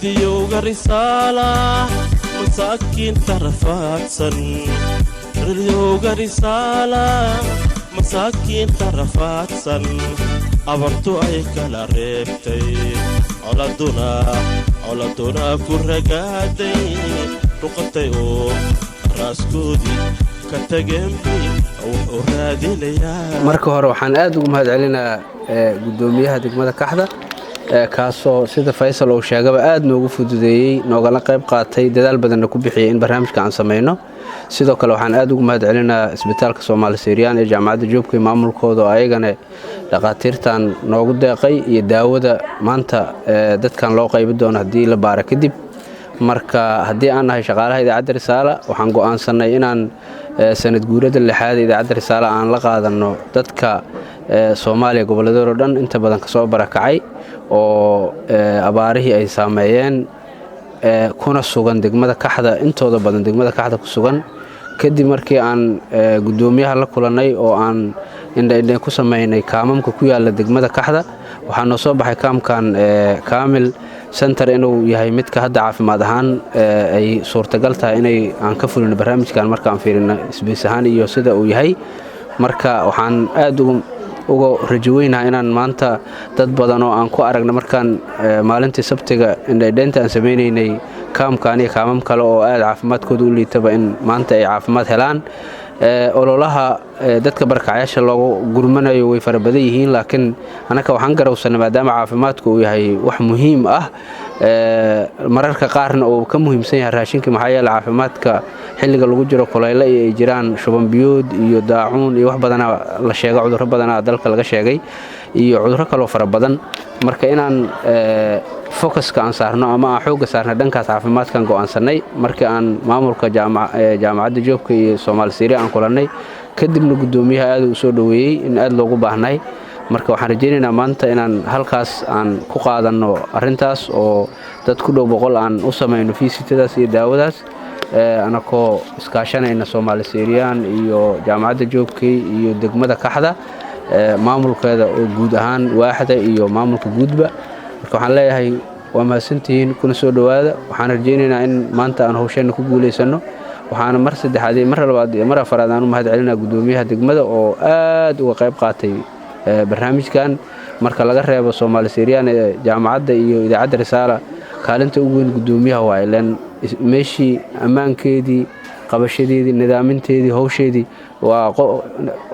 Radiyowga Risaala, masaakiinta rafaadsan. Radiyowga Risaala, masaakiinta rafaadsan, abartu ay kala reebtay, coladuna ku ragaaday, ruqatay oo raaskoodii ka tageenbay wuxuu raadinayaa. Marka hore waxaan aad ugu mahad celinayaa guddoomiyaha degmada Kaxda, kaasoo sida Faysal uu sheegaba aad noogu fududeeyey, noogala qayb qaatay, dadaal badanna ku bixiyey in barnaamijka aan samayno. Sidoo kale waxaan aad ugu mahad celinayaa Isbitaalka Soomaali Siiriyaan ee Jaamacadda Joobkay, maamulkooda oo ayagana dhakhaatiirtan noogu deeqay iyo daawada maanta dadkan loo qaybi doono haddii la baara kadib. Marka haddii aan nahay shaqaalaha Idaacadda Risaala, waxaan go'aansannay inaan sanad guurada lixaad Idaacadda Risaala aan la qaadanno dadka Soomaaliya gobolladoodoo dhan inta badan kasoo barakacay oo abaarihii ay saameeyeen, kuna sugan degmada Kaxda, intooda badan degmada Kaxda ku sugan. Kadib markii aan guddoomiyaha la kulannay oo aan indhaindhayn ku samaynay kaamamka ku yaala degmada Kaxda, waxaa noo soo baxay kaamkan Kaamil Center inuu yahay midka hadda caafimaad ahaan ay suurtagal tahay inay aan ka fulino barnaamijkan, markaan fiirino isbiis ahaan iyo sida uu yahay. Marka waxaan aad uga rajo weynaha inaan maanta dad badan oo aan ku aragna markaan maalintii Sabtiga indhaindhaynta aan samaynaynay kaamkan iyo kaamam kale oo aad caafimaadkooda u liitaba in maanta ay caafimaad helaan. Ololaha dadka barakacyaasha loogu gurmanayo way fara badan yihiin, laakiin annaka waxaan garowsanay, maadaama caafimaadku uu yahay wax muhiim ah, mararka qaarna uu ka muhiimsan yahay raashinka, maxaa yeele caafimaadka xilliga lagu jiro kulaylo iyo ay jiraan shubanbiyood iyo daacuun iyo wax badanaa la sheega, cudurro badanaa dalka laga sheegay iyo cudurro kaloo fara badan, marka inaan focuska aan saarno ama aan xoogga saarno dhankaas caafimaadkan go'aansannay. Markii aan maamulka Jaamacadda Joobka iyo Soomaali Siiriya aan kulannay kadibna, guddoomiyaha aad uu soo dhoweeyey in aad loogu baahnay. Marka waxaan rajaynaynaa maanta inaan halkaas aan ku qaadanno arrintaas oo dad ku dhow 100 aan u samayno fiisitadaas iyo daawadaas, anakoo iskaashanayna Soomaali Siiriyaan iyo Jaamacadda Joobkay iyo degmada Kaxda maamulkeeda oo guud ahaan, waaxda iyo maamulka guudba. Marka waxaan leeyahay waa mahadsantihiin, kuna soo dhowaada. Waxaan rajaynaynaa in maanta aan hawsheenna ku guulaysanno. Waxaana mar saddexaad iyo mar labaad iyo mar afaraad aan u mahad celinaa guddoomiyaha degmada oo aad uga qayb qaatay barnaamijkan. Marka laga reebo Soomaali Siiriyaan ee jaamacadda iyo Idaacadda Risaala, kaalinta ugu weyn guddoomiyaha waa ileen meeshii ammaankeedii, qabashadeedii, nidaaminteedii, howsheedii waa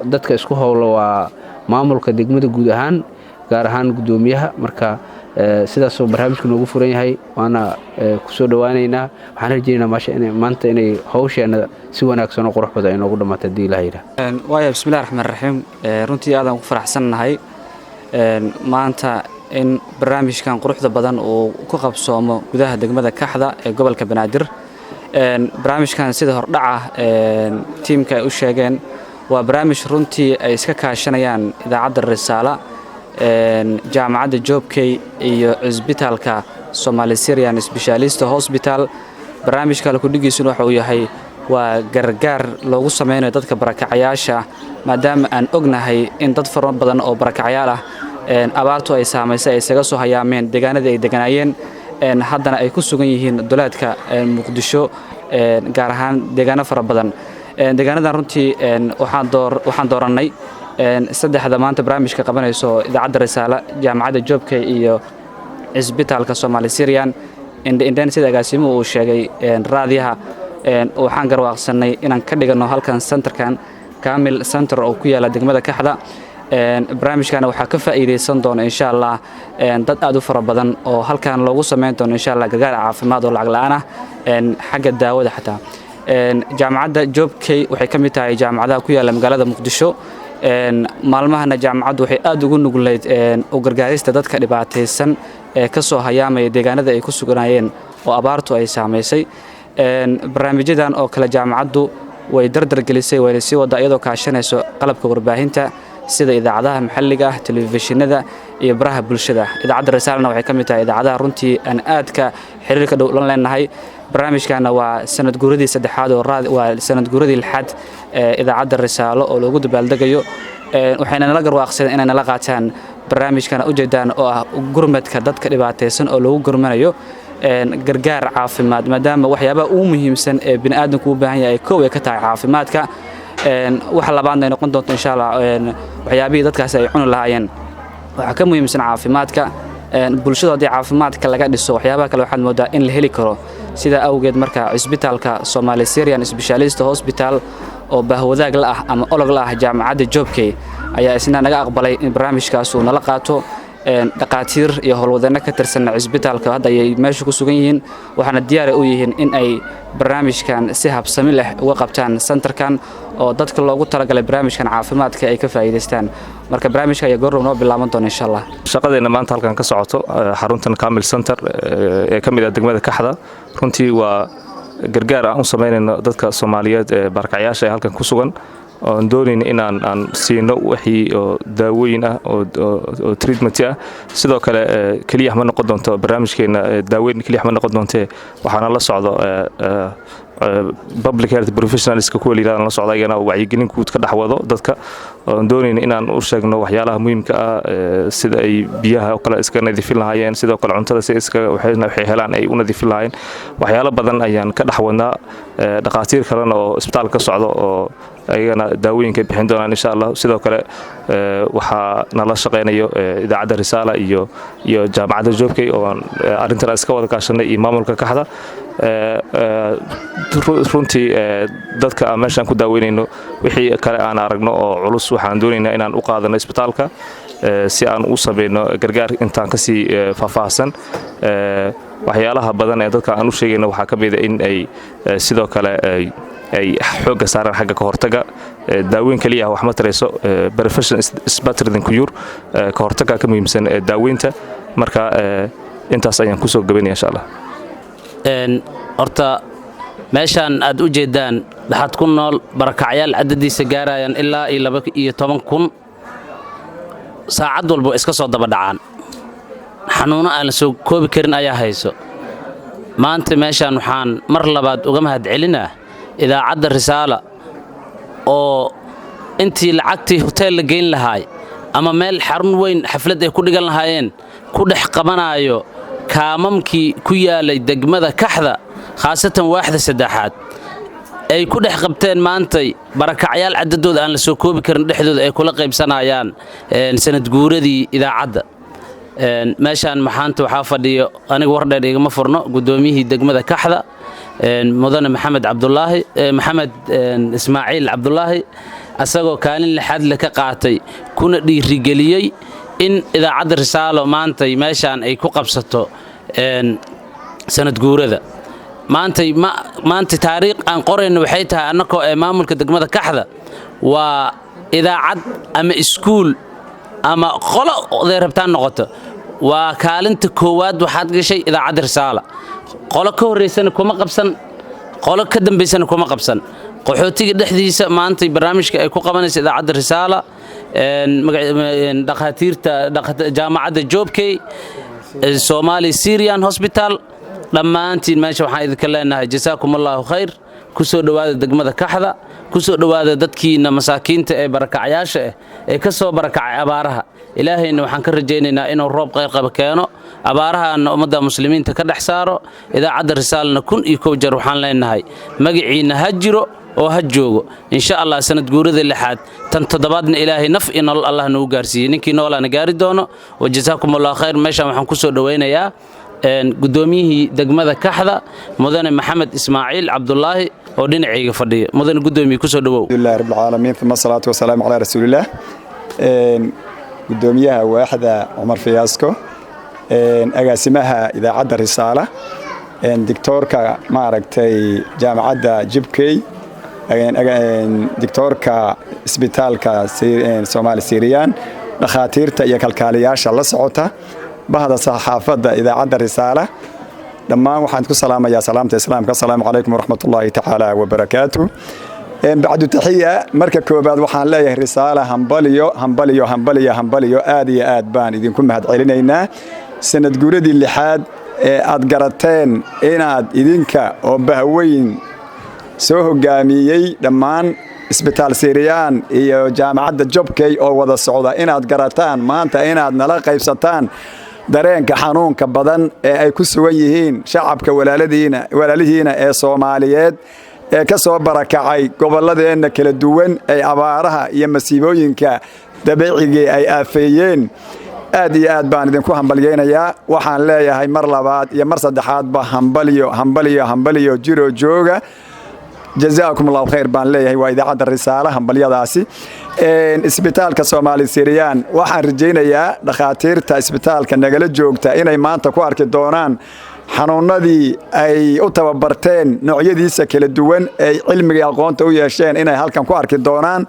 dadka isku howlo, waa maamulka degmada guud ahaan, gaar ahaan guddoomiyaha. Marka sidaasoo barnaamijku noogu furan yahay, waana kusoo dhowaanaynaa. Waxaan rajaynaynaa maasha maanta inay hawsheenna si wanaagsan oo qurux badan ay noogu dhammaato haddii Ilaah yidhaah. Waaya, bismillahi raxmaan raxiim. Runtii aadaan ugu faraxsannahay maanta in barnaamijkan quruxda badan uu ku qabsoomo gudaha degmada Kaxda ee gobolka Banaadir. Barnaamijkan, sida hordhaca tiimka ay u sheegeen, waa barnaamij runtii ay iska kaashanayaan Idaacadda Risaala, Jaamacadda Joobkey iyo Cisbitaalka Somali Syrian Specialist Hospital. Barnaamijka kudhigiisuna waxa uu yahay waa gargaar loogu sameynayo dadka barakacayaasha, maadaama aan ognahay in dad fara badan oo barakacayaal ah abaartu ay saamaysay, ay isaga soo hayaameen deegaanadii ay deganaayeen, haddana ay ku sugan yihiin duleedka Muqdisho, gaar ahaan deegaano fara badan. Deegaanadan runtii waxaan doorannay saddexda maanta barnaamijka qabanayso: Idaacadda Risaala, Jaamacadda Joobkay iyo Cisbitaalka Somali Syrian. Indhaindhayn sida agaasimuhu uu sheegay raadiyaha, waxaan garwaaqsanay inaan ka dhigano halkan centerkan, Kamil Center oo ku yaala degmada Kaxda. Barnaamijkana waxaa ka faa'iidaysan doona, insha Allah, dad aad u fara badan oo halkan loogu samayn doono, insha Allah, gargaar caafimaad oo lacag la'aan ah, xagga daawada xataa. Jaamacadda Joobkey waxay ka mid tahay jaamacadaha ku yaala magaalada Muqdisho. Maalmahana jaamacaddu waxay aad ugu nugleyd u gargaarista dadka dhibaataysan ee ka soo hayaamaya deegaanada ay ku sugnaayeen oo abaartu ay saamaysay. Barnaamijyadan oo kale jaamacaddu way dardar gelisay, wayna sii waddaa, iyadoo kaashanayso qalabka warbaahinta sida idaacadaha maxalliga ah, telefishinada iyo baraha bulshada. Idaacadda Risaalana waxay ka mid tahay idaacadaha runtii aan aadka xiriirka dhow lan leenahay. Barnaamijkana waa sanad guuradii saddexaad oo waa sanad guuradii lixaad ee Idaacadda Risaalo oo loogu dabaaldegayo. Waxayna nala garwaaqsadeen inay nala qaataan barnaamijkana ujeedaan oo ah gurmadka dadka dhibaataysan oo loogu gurmanayo. Gargaar caafimaad, maadaama waxyaabaha ugu muhiimsan ee bini'aadamku u baahan yahay kow ay ka tahay caafimaadka, waxa labaadna ay noqon doonto, insha Allah, waxyaabihii dadkaasi ay cuni lahaayeen. Waxaa ka muhiimsan caafimaadka. Bulshadu haddii caafimaadka laga dhiso, waxyaabaha kale waxaad moodaa in la heli karo. Sidaa awgeed marka cisbitaalka Somali Syrian Specialist Hospital oo bahwadaag la ah ama olog la ah jaamacadda Joobkey ayaa isna naga aqbalay in barnaamijkaas uu nala qaato. Dhaqaatiir iyo howlwadeenno ka tirsan cisbitaalka hadda ayay meesha ku sugan yihiin, waxaana diyaara u yihiin in ay barnaamijkan si habsami leh uga qabtaan centerkan oo dadka loogu talagalay barnaamijkan caafimaadka ay ka faa'iidaystaan. Marka barnaamijka ayaa goordhow noo bilaaban doona, insha Allah. Shaqadeenna maanta halkan ka socoto xaruntan Kamil Center ee ka mid ah degmada Kaxda runtii waa gargaar aan u samaynayno dadka Soomaaliyeed ee barakacyaasha ee halkan ku sugan, oon doonayn inaan aan siino wixii oo daawooyin ah oo treatment ah. Sidoo kale keliya ma noqon doonto barnaamijkeena daaweyn keliya ma noqon doontee, waxaana la socdo public health professionalska kuwa la yirahdo la socda, ayagana wacyigelin guud ka dhex wado dadka, oon doonayna inaan u sheegno waxyaalaha muhiimka ah, sida ay biyaha oo kale iska nadiifin lahaayeen, sidoo kale cuntada si iska waxay helaan ay u nadiifin lahaayeen. Waxyaalo badan ayaan ka dhex wadnaa. Dhaqaatiir kalena oo isbitaalka ka socdo oo ayagana daawooyinka bixin doonaan, insha Allah. Sidoo kale waxaa nala shaqaynayo idaacadda Risaala iyo jaamacadda Joobkey oo arrintan iska wada kaashanay iyo maamulka Kaxda. Runtii dadka aan meeshaan ku daaweynayno, wixii kale aan aragno oo culus, waxaan doonaynaa inaan u qaadano isbitaalka si aan u samayno gargaar intaan kasii faahfaahsan. Waxyaalaha badan ee dadka aan u sheegayno waxaa ka mid a in ay sidoo kale ay xoogga saaraan xagga ka hortaga. Daaweyn keliya wax ma tarayso, prevention is better than cure. Ka hortaga ka muhiimsan daaweynta. Marka intaas ayaan kusoo gabanaya, insha Allah. Horta meeshaan aad u jeeddaan waxaad ku nool barakacyaal caddadiisa gaarayaan ilaa iyo 12,000. Saacad walba iska soo daba dhacaan, xanuuno aan la soo koobi karin ayaa hayso. Maanta meeshaan waxaan mar labaad uga mahad celinaa idaacadda Risaala oo intii lacagtii hoteel la geyn lahaay ama meel xarun weyn xaflad ay ku dhigan lahaayeen ku dhex qabanaayo kaamamkii ku yaalay degmada Kaxda, khaasatan waaxda saddexaad, ay ku dhex qabteen maantay barakacyaal caddadooda aan la soo koobi karin dhexdooda ay kula qaybsanayaan sanad guuradii idaacadda. Meeshaan maxaanta waxaa fadhiyo, aniga war dheer igama furno, guddoomiyihii degmada Kaxda, mudane Maxamed Cabdulaahi, Maxamed Ismaaciil Cabdulaahi, asagoo kaalin lixaad le ka qaatay kuna dhiirigeliyey in idaacadda Risaalo maantay meeshaan ay ku qabsato sanad guurada. Maantay maanta taariikh aan qorayno waxay tahay annakoo ee maamulka degmada Kaxda waa idaacad ama iskuul ama qolo oday rabtaan noqoto, waa kaalinta koowaad waxaad gashay idaacadda Risaala. Qolo ka horraysana kuma qabsan, qolo ka dambaysana kuma qabsan. Qaxootiga dhexdiisa maantay barnaamijka ay ku qabanaysa idaacadda Risaala, dhakhaatiirta jaamacadda Joobkey, Somali Syrian Hospital, dhammaantiin meesha waxaan idinka leenahay jasaakum Allaahu khayr. Ku soo dhowaada degmada Kaxda, ku soo dhowaada dadkiina masaakiinta ee barakacyaasha ah ee ka soo barakacay abaaraha. Ilaahayna waxaan ka rajaynaynaa inuu roob qayrqaba keeno, abaarahaana ummadda muslimiinta ka dhex saaro. Idaacadda Risaalna 1001 jeer waxaan leenahay magaciinna ha jiro oo ha joogo, insha Allah. Sanad guurada lixaad, tan toddobaadna Ilaahay naf iyo nolol Allah nagu gaarsiiyey, ninkii noolaana gaari doono. Wajasaakum Allah khayr. Meeshaan waxaan ku soo dhowaynayaa guddoomiyihii degmada Kaxda, mudane Maxamed Ismaaciil Cabdulaahi, oo dhinacayga fadhiya. Mudane guddoomiye, kusoo dhowow. Alhamdulillahi rabbil caalamiin, uma salaatu wasalaamu calaa rasuulillaah. Gudoomiyaha waaxda Cumar Fiyaasko, agaasimaha idaacadda Risaala, dictoorka maaragtay jaamacadda Jibkey, dictoorka isbitaalka Soomaali Siriyaan, dhakhaatiirta iyo kalkaaliyaasha la socota, bahda saxaafadda idaacadda Risaala, dhammaan waxaan ku salaamayaa salaamta islaamka: asalaamu calaykum waraxmatullaahi tacaala wabarakaatu. Bacdu taxiya, marka koobaad waxaan leeyahay Risaala hambaliyo, hambaliyo, hambaliyo, hambaliyo. Aad iyo aad baan idinku mahad celinaynaa sanad guuradii lixaad ee aad garateen inaad idinka oo bahweyn soo hogaamiyey dhammaan isbitaal Siriyaan iyo jaamacadda Jobkey oo wada socda inaad garataan maanta inaad nala qaybsataan Dareenka xanuunka badan ee ay ku sugan yihiin shacabka walaaladiina, walaalihiina ee Soomaaliyeed ee ka soo barakacay gobolladeenna kala duwan ee abaaraha iyo masiibooyinka dabiicigii ay aafeeyeen, aad iyo aad baan idinku hambalyaynayaa. Waxaan leeyahay mar labaad iyo mar saddexaadba hambalyo, hambalyo, hambalyo, jiro jooga, jazaakum Allahu khayr baan leeyahay. Waa idaacadda Risaala hambalyadaasi. Isbitaalka Soomaali Siriyaan waxaan rajaynayaa dhakhaatiirta isbitaalka nagala joogta inay maanta ku arki doonaan xanuunadii ay u tababarteen noocyadiisa kala duwan ay cilmiga aqoonta u yeesheen, inay halkan ku arki doonaan,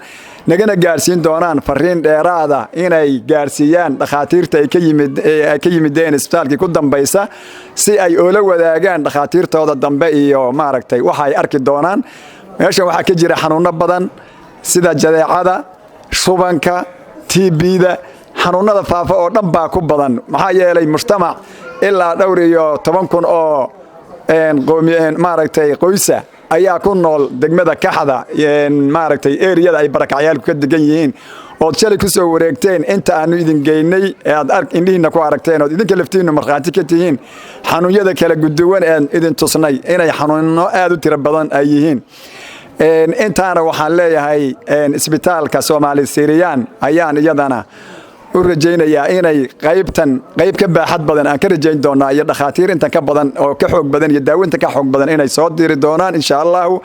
nagana gaarsiin doonaan fariin dheeraada inay gaarsiiyaan dhakhaatiirta ay ka yimideen isbitaalkii ku dambaysa, si ay oola wadaagaan dhakhaatiirtooda dambe iyo maaragtay waxa ay arki doonaan. Meeshan waxaa ka jira xanuuno badan sida jadeecada, shubanka, TB-da, xanuunada faafa oo dhan baa ku badan, maxaa yeelay mujtamac ilaa dhowr iyo toban kun oo maaragtay qoysa ayaa ku nool degmada Kaxda, maaragtay eriyada ay barakacyaalku ka degan yihiin ood shalay ku soo wareegteen. Inta aanu idin geynay ee aad indhihiinna ku aragteen ood idinka laftiinnu markhaati ka tihiin xanuunyada kala guduwan een idin tusnay inay xanuunno aad u tiro badan ay yihiin. Intaana waxaan leeyahay isbitaalka Soomaali Siriyaan ayaan iyadana u rajaynayaa inay qaybtan qayb ka baaxad badan aan ka rajayn doonaa iyo dhakhaatiir intan ka badan oo ka xoog badan iyo daawinta ka xoog badan inay soo diri doonaan, insha Allahu.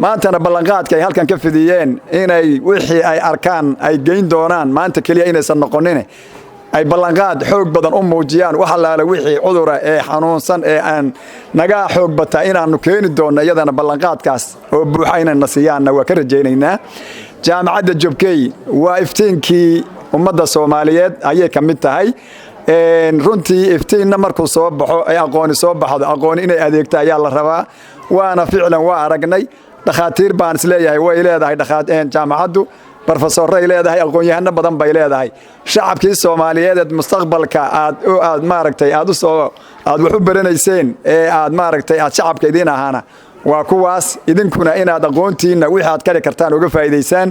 Maantana ballanqaadka ay halkan ka fidiyeen inay wixii ay arkaan ay geyn doonaan, maanta keliya inaysan noqonin, ay ballanqaad xoog badan u muujiyaan wax allaale wixii cudura ee xanuunsan ee aan naga xoog bataa inaannu keeni doonno, iyadana ballanqaadkaas oo buuxa inayna siiyaanna waa ka rajaynaynaa. Jaamacadda Jobkey waa iftiinkii ummadda Soomaaliyeed ayay ka mid tahay. Runtii iftiinna markuu soo baxo ay aqooni soo baxdo, aqooni inay adeegto ayaa la rabaa, waana ficlan waa aragnay. Dhakhaatiir baan isleeyahay way leedahay jaamacaddu, barofesorray leedahay, aqoon-yahano badan bay leedahay. Shacabkii Soomaaliyeed mustaqbalka aad maaragtay aad usoo aad wax u baranayseen ee aad maaragtay aad shacabka idiin ahaana waa kuwaas. Idinkuna inaad aqoontiinna wixii aad kari kartaan uga faa'iidaysaan,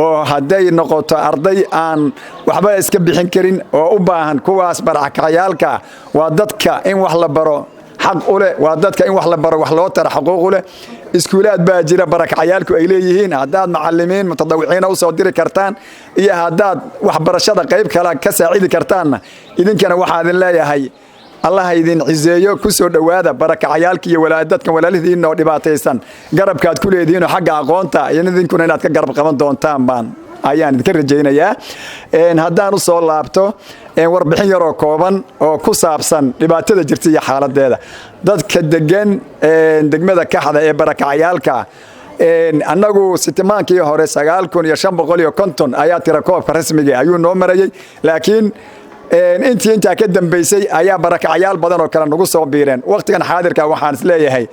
oo hadday noqoto arday aan waxba iska bixin karin oo u baahan, kuwaas barakacayaalka waa dadka in wax la baro xaq u leh, waa dadka in wax la baro, wax loo tara xaquuq u leh. Iskuulaad baa jira barakacayaalku ay leeyihiin. Haddaad macalimiin mutadawiciina usoo diri kartaan iyo haddaad waxbarashada qayb kale ka saacidi kartaanna, idinkana waxaa idin leeyahay Allaha idin ciseeyo, ku soo dhowaada barakacayaalka iyo dadkan walaalihiinna oo dhibaataysan. Garabkaad ku leedihiinoo xagga aqoonta iyo idinkuna inaad ka garab qaban doontaan baan ayaan idinka rajaynayaa. Haddaan u soo laabto warbixin yaroo kooban oo ku saabsan dhibaatada jirta iyo xaaladeeda dadka degan degmada Kaxda ee barakacayaalka, annagu sitimaankii hore 9550 ayaa tira koobka rasmiga ayuu noo marayey, laakiin intii intaa ka dambaysay ayaa barakacyaal badan oo kale nagu soo biireen. Wakhtigan xaadirka waxaan isleeyahay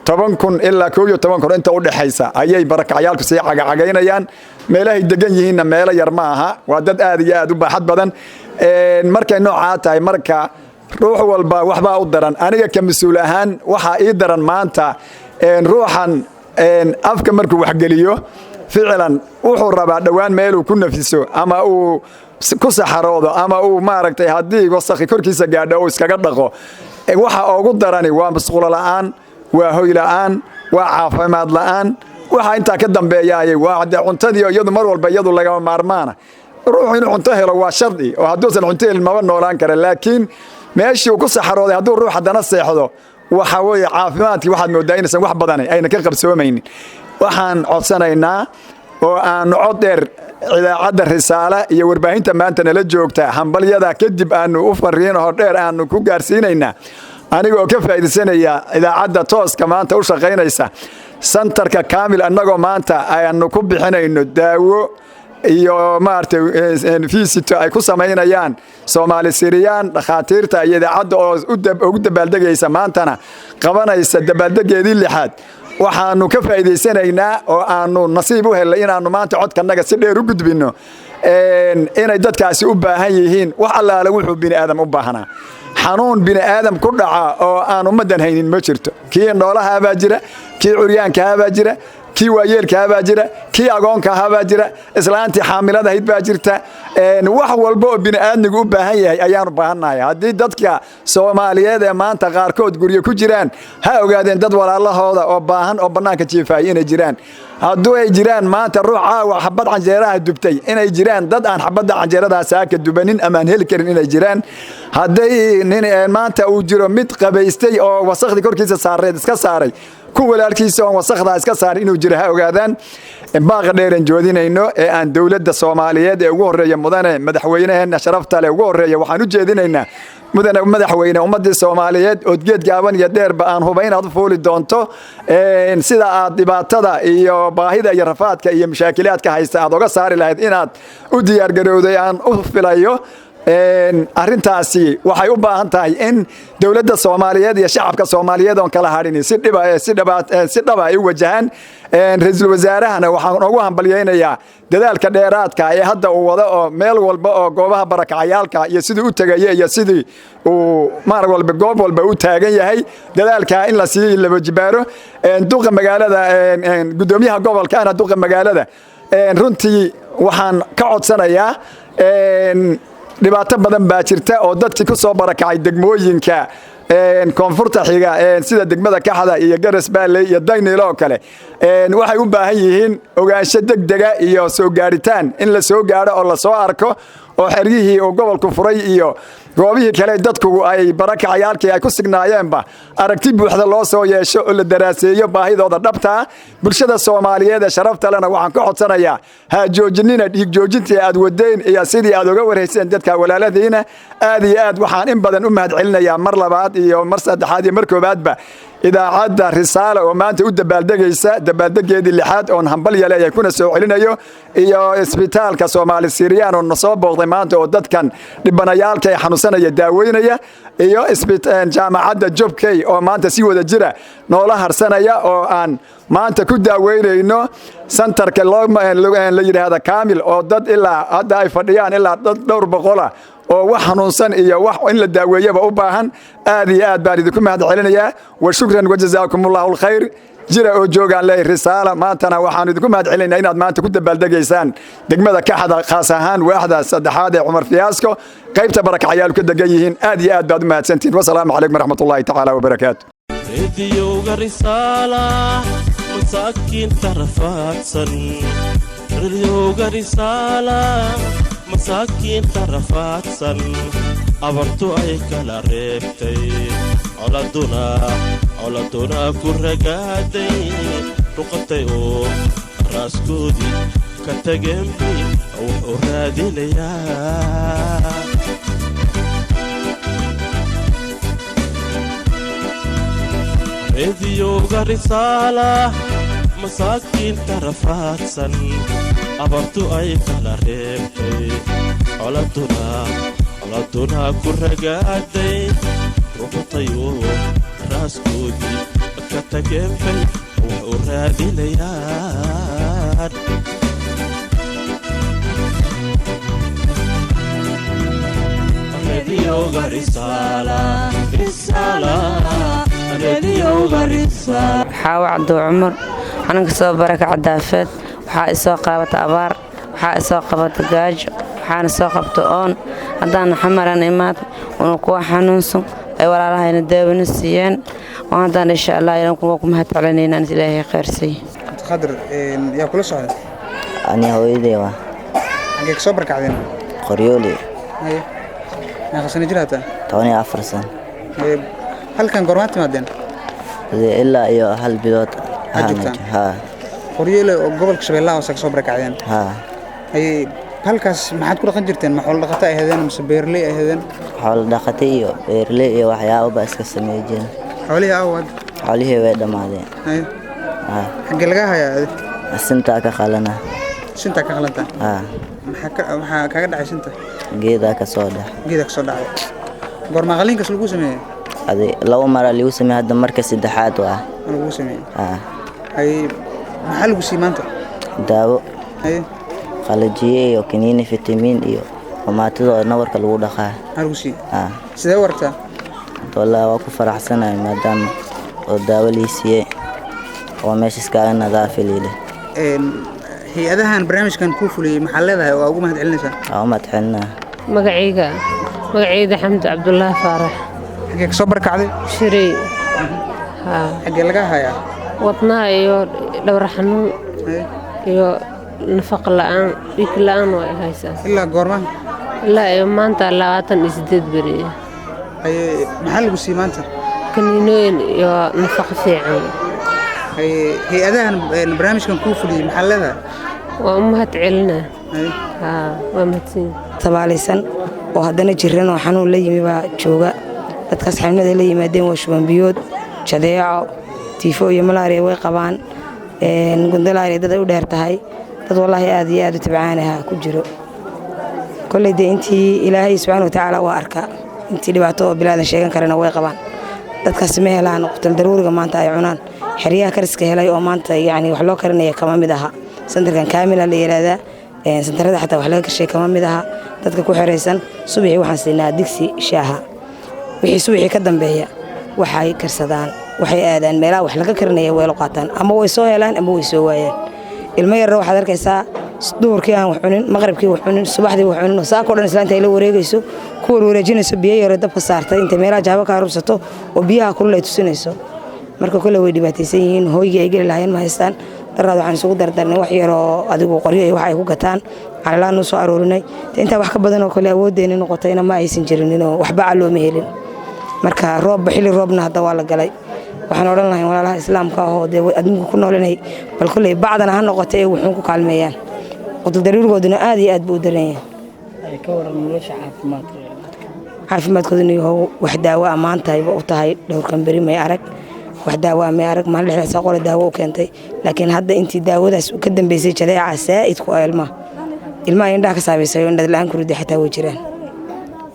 10,000 ilaa 11,000 inta u dhexaysa ayay barakacyaalku sii cagacagaynayaan. Meelahay degan yihiinna meelo yar ma aha, waa dad aad iyo aad u baaxad badan. Markay noocaa tahay, marka ruux walba waxbaa u daran. Aniga ka mas-uul ahaan waxaa ii daran maanta ruuxan afka markuu waxgeliyo, ficlan wuxuu rabaa dhowaan meeluu ku nafiso ama uu ku saxaroodo ama uu maaragtay haddii wasakhi korkiisa gaadho uu iskaga dhaqo. Waxa ugu darani waa masquulo la'aan, waa hoy la'aan, waa caafimaad la'aan. Waxa intaa ka dambeeyaayay waa dee cuntadii, iyadu mar walba iyadu lagama maarmaana. Ruuxu inuu cunto helo waa shardi, oo hadduusan cunto helin maba noolaan kara, laakiin meeshii uu ku saxarooday hadduu ruux haddana seexdo, waxa weeye caafimaadkii waxaad mooddaa inaysan wax badani ayna ka qabsoomaynin. Waxaan codsanaynaa oo aanu cod dheer idaacadda Risaala iyo warbaahinta maanta nala joogta hambalyada kadib aanu u fariin oo dheer aanu ku gaarsiinaynaa, anigoo ka faa'iidaysanaya idaacadda tooska maanta u shaqaynaysa, santarka Kaamil annagoo maanta aanu ku bixinayno daawo iyo maaragtay visito ay ku samaynayaan Soomaali Siriyaan dhakhaatiirta iyo idaacadda oo ugu dabaaldegaysa maantana qabanaysa dabaaldegeedii lixaad, waxaanu ka faa'iidaysanaynaa oo aanu nasiib u helnay inaannu maanta codkanaga si dheer u gudbinno inay dadkaasi u baahan yihiin wax allaale wuxuu bini aadam u baahnaa. Xanuun bini aadam ku dhaca oo aan ummaddan haynin ma jirto. Kii noolahaabaa jira, kii curyaankahaabaa jira, Kii waayeelka ahaa baa jira, kii agoonka ahaa baa jira, islaantii xaamilada ahayd baa jirta. Wax walba oo bini'aadmigu u baahan yahay ayaanu baahannahay. Haddii dadka Soomaaliyeed ee maanta qaarkood guryo ku jiraan, ha ogaadeen dad walaalahooda oo baahan oo bannaanka jiifaaya inay jiraan. Hadduu ay jiraan maanta ruux caawa xabad canjeeraha dubtay, inay jiraan dad aan xabadda canjeeradaa saaka dubanin ama aan heli karin inay jiraan. Hadday nin maanta uu jiro mid qabaystay oo wasakhdii korkiisa saareed iska saaray, ku walaalkiisa oon wasakhdaa iska saarin inuu jiro, ha ogaadaan. Baaqa dheeran joodinayno ee aan dowladda Soomaaliyeed ee ugu horreeya mudane madaxweynaheenna sharafta leh ugu horreeya waxaan u jeedinaynaa: mudane madaxweyne, ummaddii Soomaaliyeed ood geed gaaban iyo dheerba aan huba inaad u fuuli doonto, sida aad dhibaatada iyo baahida iyo rafaadka iyo mashaakilaadka haysta aad oga saari lahayd inaad u diyaargarowday aan u filayo. Arrintaasi waxay u baahan tahay in dowladda Soomaaliyeed iyo shacabka Soomaaliyeed oon kala hadhin si dhiba si dhaba si dhaba ay u wajahaan. Ra'iisul wasaarahana waxaan ugu hambalyaynayaa dadaalka dheeraadka ee hadda uu wado, oo meel walba oo goobaha barakacayaalka iyo sidii u tegaya iyo sidii uu maar walba goob walba u taagan yahay, dadaalka in la sii laba jibaaro. Duqa magaalada, gudoomiyaha gobolka ana duqa magaalada, runtii waxaan ka codsanayaa, dhibaato badan baa jirta oo dadkii ku soo barakacay degmooyinka koonfurta xiga, sida degmada Kaxda iyo Garas Baalley iyo Dayniile oo kale, waxay u baahan yihiin ogaansho degdega iyo soo gaaritaan, in la soo gaadho oo la soo arko oo xeryihii uu gobolku furay iyo goobihii kale dadku ay barakacayaalkii ay ku signaayeenba aragti buuxda loo soo yeesho oo la daraaseeyo baahidooda dhabtaa. Bulshada Soomaaliyeed ee sharafta lena waxaan ka codsanayaa, ha joojinina dhiig joojintii aad wadeen iyo sidii aad uga warhayseen dadka walaaladiina. Aad iyo aad waxaan in badan u mahadcelinayaa, mar labaad iyo mar saddexaad iyo mar koobaadba, idaacadda Risaala oo maanta u dabaaldegaysa dabaaldegeedii lixaad, oon hambalya leeyahay kuna soo celinayo, iyo isbitaalka Soomaali Siriyaan oo na soo booqday maanta oo dadkan dhibanayaalka ee xanuunsanaya daaweynaya, iyo jaamacadda Jobkey oo maanta si wada jira noola harsanaya oo aan maanta ku daaweynayno santarka loo la yidhaahda Kaamil, oo dad ilaa hadda ay fadhiyaan ilaa dad dhowr boqola oo wax xanuunsan iyo wax in la daaweeyaba u baahan. Aad iyo aad baan idinku mahad celinayaa. Wa shukran wa jazaakum Allahu alkhayr. Jira oo joogaan leeyahay Risaala. Maantana waxaanu idinku mahad celinaynaa inaad maanta ku dabaaldegaysaan degmada Kaxda, khaas ahaan waaxda saddexaad ee Cumar Fiyaasko, qaybta barakacayaalu ka degan yihiin. Aad iyo aad baad u mahadsantihiin. Wasalaamu calaykum waraxmatullaahi tacaala wabarakaatu. Rediyowga Risaala, masaakiinta rafaadsan. Rediyowga Risaala, masaakiinta rafaadsan, abartu ay kala reebtay, coladuna ku ragaaday, ruqatay oo raaskoodii ka tageen bay wuxuu raadinayaa. Rediyowga Risaala, masaakiinta rafaadsan, abartu ay kala reebtay, coladuna ku ragaaday, ruqutayoo raaskoodii ka tageen bay wax u raadinayaan. Rediyowga Risaala, Risaala, Rediyowga Risaala. Xaawo Cabduu Cumar, waxaan ka soo barakaca Daafeed. Waxaa isoo qaabata abaar, waxaa isoo qabata gaajo, waxaana soo qabta oon. Haddaana Xamaran imaad una kuwa xanuunsan ay walaalahayna daawina siiyeen oo haddaan insha Allah ilan kuwa ku mahad celinaynaan, Ilaahay khayrsiiyo. Khadr yaa kula socda? Ani hooyaday waa. Xaggee kasoo barkacdeen? Qoryooli. Haye, meeqa sano jir hataa? 14 sano. Haye, halkan goormaad timaadeen? Dee ilaa iyo hal bilood. Aad joogtaan? Haa. Qoryoole oo gobolka Shabeellaha Hoose kasoo barkacdeen? Haa. Haye, halkaas maxaad ku dhaqan jirteen? Ma xoolo dhaqato ay ahaydeen mise beerley ay ahaydeen? Xoolo dhaqata iyo beerley iyo waxyaabo baa iska sameey jireen. Xoolihii aawad? Xoolihii way dhammaadeen. Haye. Haa. Xaggee laga hayaa adi? Sintaa ka qalana. Sintaa ka qalantaa? Haa. Maxaa kaaga dhacay sinta? Geedaa ka soo dhax. Geeda kasoo dhacay. Goormaa qaliinkaas lagu sameeyey? Adi laba maraa ligu sameeyey, hadda marka saddexaad waa. Lagu sameeyey? Haa. Haye, maxaa lagu siiyey maanta? Daawo. Haye. Qalajiye iyo kaniini fitamiin iyo tomaatida oo nabarka lagu dhaqaa. Maxaa lagu siiyey? Haa. Sidee u aragtaa? Wallaahi waa ku faraxsanahay maadaama oo daawo lii siiyey. Oo meesha iskaaga nadaafi liile. Hay-adahan barnaamijkan kuu fuliyey maxaa leedahay oo ugu mahad celinaysaa? Waa u mahad celinaa. Magacayga, magacayda Xamdi Cabdulaahi Faarax. Xaggee kasoo barakacday? Shirey. Xaggee laga hayaa? Wadnaha iyo dhowr xanuun iyo nafaqa la'aan, dhiig la'aan waa i haysaa. Ilaa goorma? Ilaa iyo maanta 28 beri. Maxaa lagu siiyey maanta? Kaniinooyin iyo nafaqo fiican. Hay-adahan barnaamijkan kuu fuliyey maxaa leedahay? Waa u mahad celinaa. Waa mahadsan. Tabaalaysan oo haddana jiran oo xanuun la yimi baa jooga. Dadkaas xanuunada la yimaadeen waa shuban biyood, jadeeco, tiifo iyo malaariya way qabaan, gundalaariya dad ay u dheer tahay. Dad wallaahi aad iyo aad u tabcaanaha ku jiro. Kolley dee intii Ilaahay subxaana watacaala waa arkaa, intii dhibaato oo bilaadan sheegan karana way qabaan. Dadkaas ma helaan qutal daruuriga maanta ay cunaan. Xeryaha kariska helay oo maanta yacni wax loo karinaya kama mid aha. Santarkan kaamila la yidhaahdaa, santarada xataa wax laga karshay kama mid aha. Dadka ku xeraysan subaxii waxaan siinaa digsi shaaha. Wixii subaxii ka dambeeya waxay karsadaan, waxay aadaan meelaha wax laga karinaya, weelo qaataan, ama way soo helaan ama way soo waayaan. Ilmo yarna waxaad arkaysaa duhurkii aan wax cunin, maqribkii wax cunin, subaxdii wax cunin, saakoo dhan islaanta ay la wareegayso, ku warwareejinayso biyo yaro dabka saartay intay meelaha jaaba ka harubsato oo biyaha kulul ay tusinayso. Marka kole way dhibaataysan yihiin, hooygii ay geli lahaayeen ma haystaan. Daraad waxaan isugu dardarnay wax yaroo adigu qoryo iyo wax ay ku gataan, calalaan u soo aroorinay. Intaa wax ka badan oo kale awooddeena noqotayna ma aysan jirin, waxba calooma helin. Marka roobba xilli roobna hadda waa la galay. Waxaan odhan lahayn walaalaha islaamka ahoo dee adduunka ku noolanay, bal kolley bacdana ha noqota ee wuxuun ku kaalmeeyaan. Qutuldaruurigooduna aad iyo aad buu u daran yahay. Caafimaadkooduna yahow wax daawo ah maantayba u tahay dhowrkan beri may arag, wax daawo ah may arag. Maalin dhexdaasa qole daawo u keentay, laakiin hadda intii daawadaas ka dambeysay jadeeca saa'id ku ah ilmaha. Ilmaha indhaha ka saameysay oo indha la'aan ku riday xataa way jiraan.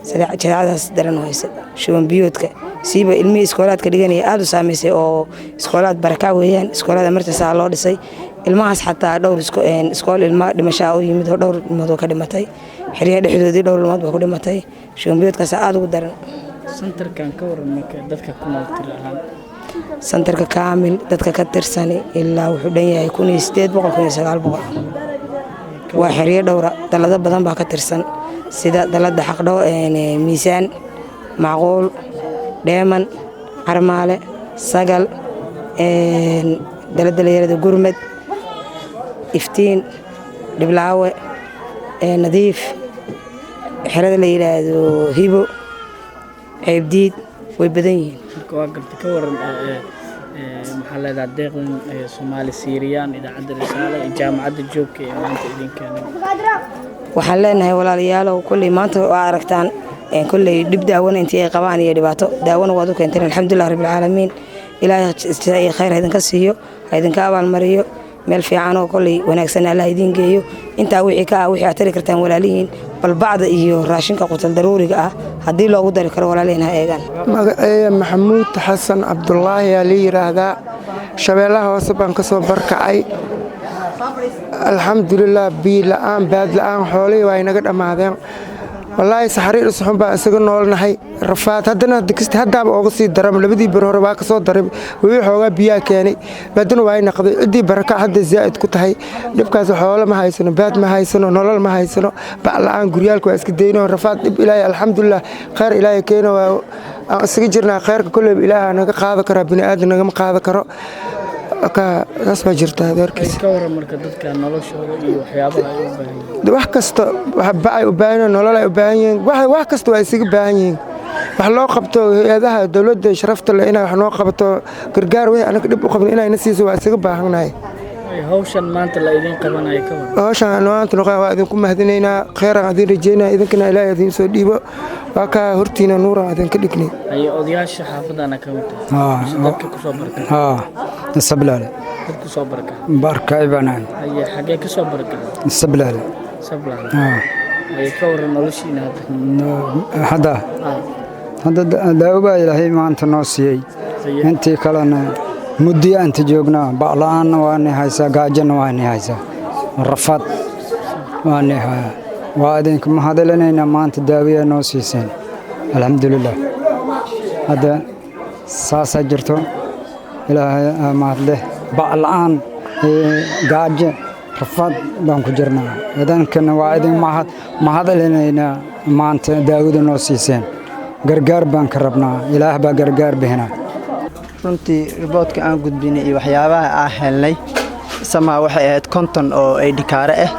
Jadeecadaas daran haysa, shuban biyoodka siiba ilmihii iskoolaadka dhiganaya aad u saameysay, oo iskoolaad barakac weeyaan, iskoolaada martasaa loo dhisay. Ilmahaas xataa dhowr iskool ilma dhimashaa u yimid oo dhowr ilmood oo ka dhimatay xeryaha dhexdoodii, dhowr ilmood baa ku dhimatay. Shuban biyoodkaas aad ugu daran. Santarkan ka waran marka, dadka ku nool tiro ahaan? Santarka Kaamil dadka ka tirsani ilaa wuxuu dhan yahay 1800, 1900. Waa xeryo dhowra, dalado badan baa ka tirsan, sida dalada Xaqdho, Miisaan, Macquul, Dheeman, Carmaale, Sagal, dalada layarada Gurmed, Iftiin, Dhiblaawe, Nadiif, xerada la yidhaahdo Hibo, Ceebdiid. Way badan yihiin. Marka waa garta. Ka waran, maxaa leedahay deeqdan Soomaali Siiriyaan, idaacadda Risaale iyo jaamacadda Joogka ee maanta idin keenay? Waxaan leenahay walaalayaalow, kolley maanta waa aragtaan kolley dhib daawana intii ay qabaan iyo dhibaato daawana waad u keenteen. Alxamdulilah rabbilcaalamiin. Ilaahay khayr ha idinka siiyo, ha idinka abaalmariyo, meel fiican oo kolley wanaagsan Allah idiin geeyo. Intaa wixii ka ah, wixii aad tari kartaan walaalihiin, bal bacda iyo raashinka qutal daruuriga ah haddii loogu dari karo, walaalihiin ha eegaan. Magaceeya Maxamuud Xasan Cabdulaahi aa la yidhaahdaa. Shabeellaha Hoose baan ka soo barkacay. Alxamdulilah, biyo la'aan, baad la'aan, xoolihii waa inaga dhammaadeen. Wallaahi saxariir isxun baan isaga noolnahay, rafaad. Haddana haddaaba ooga sii daram. Labadii bir hore waa ka soo daray, weli xoogaa biyaa keenay, baadana waa naqday. Ciddii baraka hadda zaa'id ku tahay dhibkaas. Xoolo ma haysano, baad ma haysano, nolol ma haysano, bac la'aan, guryaalka waa iska dayno, rafaad, dhib. Ilaahay, alxamdulilah, khayr Ilaahay keeno, waa aan isaga jirnaa. Khayrka kolleyba Ilaaha naga qaado karaa, bini aadan nagama qaado karo. Saas baa jirta adeerkiis. Ka waran marka dadka noloshooda iyo waxyaabaha ay u baahan yihiin? Wax kasta bacay u baahan yihiin, nolol ay u baahan yihiin, wax kasta waa isaga baahan yihiin. Wax loo qabto hay-adaha dowladda sharafta leh inay wax noo qabato, gargaar wixii anaga dhib u qabno inayna siiso waa isaga baahannahay. Hawshan maanta la idin qabanayo ka waran? Hawshan maanta noqon waa idinku mahadinaynaa, kheeraan idin rajeynaa, idinkana Ilaahay idin soo dhiibo. Waa kaa hortiina nuuraan idinka dhignay. Haye, odayaasha xaafadana ka mid tahay dadka kusoo barka? Haa, Sablaale. Dad kusoo barka. Barkay baan. Haye, xagee kasoo barkay? Sablaale. Sablaale. Haye, ka waran noloshiina hadda? Hadda hadda daawo baa Ilaahay maanta noo siiyey. Intii kalena muddiyo inta joognaa bacla'aanna waanay haysaa, gaajana waanay haysaa, rafaad waanay hayaa. Waa idinka mahadcelinaynaa, maanta daawiyaa noo siiseen, alxamdulilah. Hadda saasaa jirto, Ilaahay mahadleh. Ba'la'aan, gaajo, rafaad baan ku jirnaa. Idankana waa idin mahad celinaynaa maanta daawada noo siiseen. Gargaar baan ka rabnaa, Ilaah baa gargaar bixinaa. Runtii riboodka aan gudbinay iyo waxyaabaha aan helnay samaa waxay ahayd 50 oo ay dhikaare ah,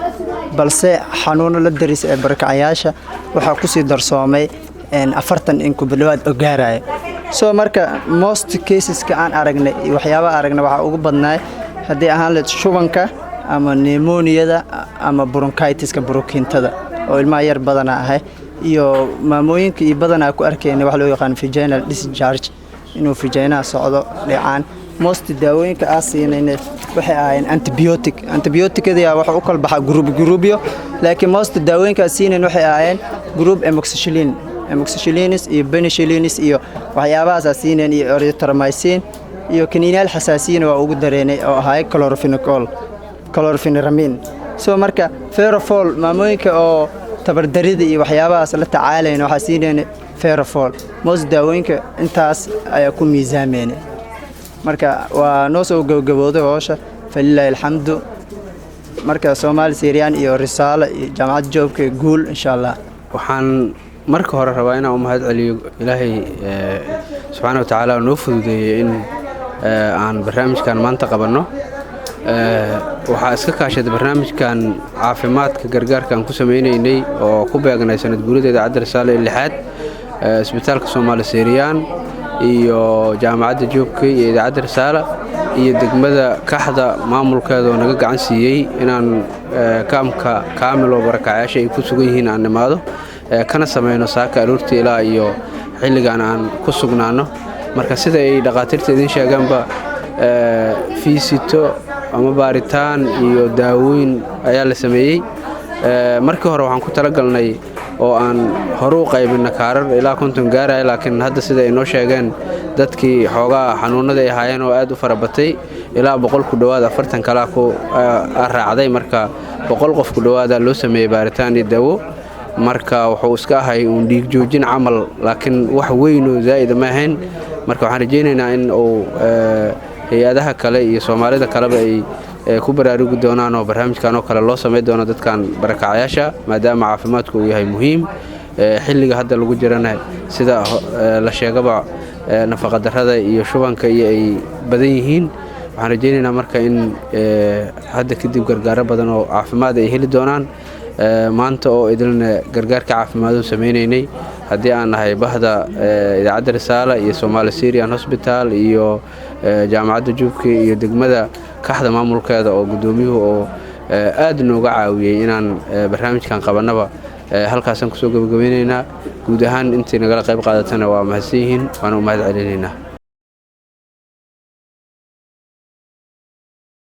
balse xanuuno la daris ee barakacayaasha waxaa kusii darsoomay 40 in ku dhawaad oo gaaraya. So marka most caseska aan aragnay iyo waxyaabaha aragnay waxaa ugu badnaay haddii ahaan lahayd shubanka ama pneumoniyada ama bronchitiska, burukiintada oo ilmaha yar badanaa ahay, iyo maamooyinka iyo badanaa ku arkaynay wax loo yaqaan vaginal discharge, inuu vaginaha socdo dhicaan. Most daawooyinka aan siinayna waxay ahaayeen antibiotic. Antibioticada waxa u kala baxaa group groupyo, laakiin most daawooyinka aan siinayn waxay ahaayeen group amoxicillin, amoxicillins iyo penicillins iyo waxyaabahaas aan siinayn, iyo erythromycin iyo kaniiniyaal xasaasiyana waa ugu dareenay oo ahaay chloramphenicol, chlorpheniramine. So marka Ferofol maamooyinka oo tabardarida iyo waxyaabahaas la tacaalayna waxaa siinayna Ferofol. Most daawooyinka intaas ayaa ku miisaamayna. Marka waa noo soo gabagabooday howsha, falilaahi alxamdu. Marka Soomaali Syrian iyo Risaalo iyo Jaamacadda Joobka guul, insha Allah. Waxaan marka hore rabaa inaan u mahad celiyo Ilaahay subxaana wa tacaala oo noo fududeeyey in aan barnaamijkan maanta qabanno. Waxaa iska kaashaday barnaamijkan caafimaadka gargaarka aan ku sameynaynay oo ku beegnay sanad guurida Idaacadda Risaale ee lixaad, Isbitaalka Soomaali Syrian iyo Jaamacadda Joobkey iyo Idaacadda Risaala iyo degmada Kaxda maamulkeeda oo naga gacan siiyey inaan kaamka Kaamil oo barakacayaasha ay ku sugan yihiin aan nimaado, kana sameyno saaka aroortii ilaa iyo xilligan aan ku sugnaano. Marka sida ay dhakhaatiirta idiin sheegaanba, fiisito ama baaritaan iyo daawooyin ayaa la sameeyey. Markii hore waxaan ku talagalnay oo aan hore u qaybina kaarar ilaa 50 gaaraya, laakiin hadda sida ay noo sheegeen dadkii xoogaa xanuunada ay ahaayeen oo aad u fara batay, ilaa 100 ku dhowaad 40 kalaa ku raacday. Marka 100 qof ku dhowaadaa loo sameeyey baaritaan iyo daawo. Marka wuxuu iska ahay uun dhiig joojin camal, laakiin wax weynoo zaa'ida ma ahayn. Marka waxaan rajaynaynaa in uu hay-adaha kale iyo Soomaalida kaleba ay ku baraarugi doonaan oo barnaamijkan oo kale loo samay doono dadkan barakacayaasha, maadaama caafimaadku uu yahay muhiim xilliga hadda lagu jirana, sida la sheegaba nafaqadarrada iyo shubanka iyo ay badan yihiin. Waxaan rajaynaynaa marka in hadda kadib gargaaro badan oo caafimaad ay heli doonaan. Maanta oo idilna gargaarka caafimaadun samaynaynay haddii aan nahay bahda Idaacadda Risaala iyo Somaali Syrian Hosbital iyo Jaamacadda Jubka iyo degmada Kaxda maamulkeeda oo guddoomiyuhu oo aad nooga caawiyey inaan barnaamijkan qabannaba. Halkaasaan kusoo gabagabeynaynaa. Guud ahaan intii nagala qayb qaadatana waa mahadsan yihiin, waana u mahad celinaynaa.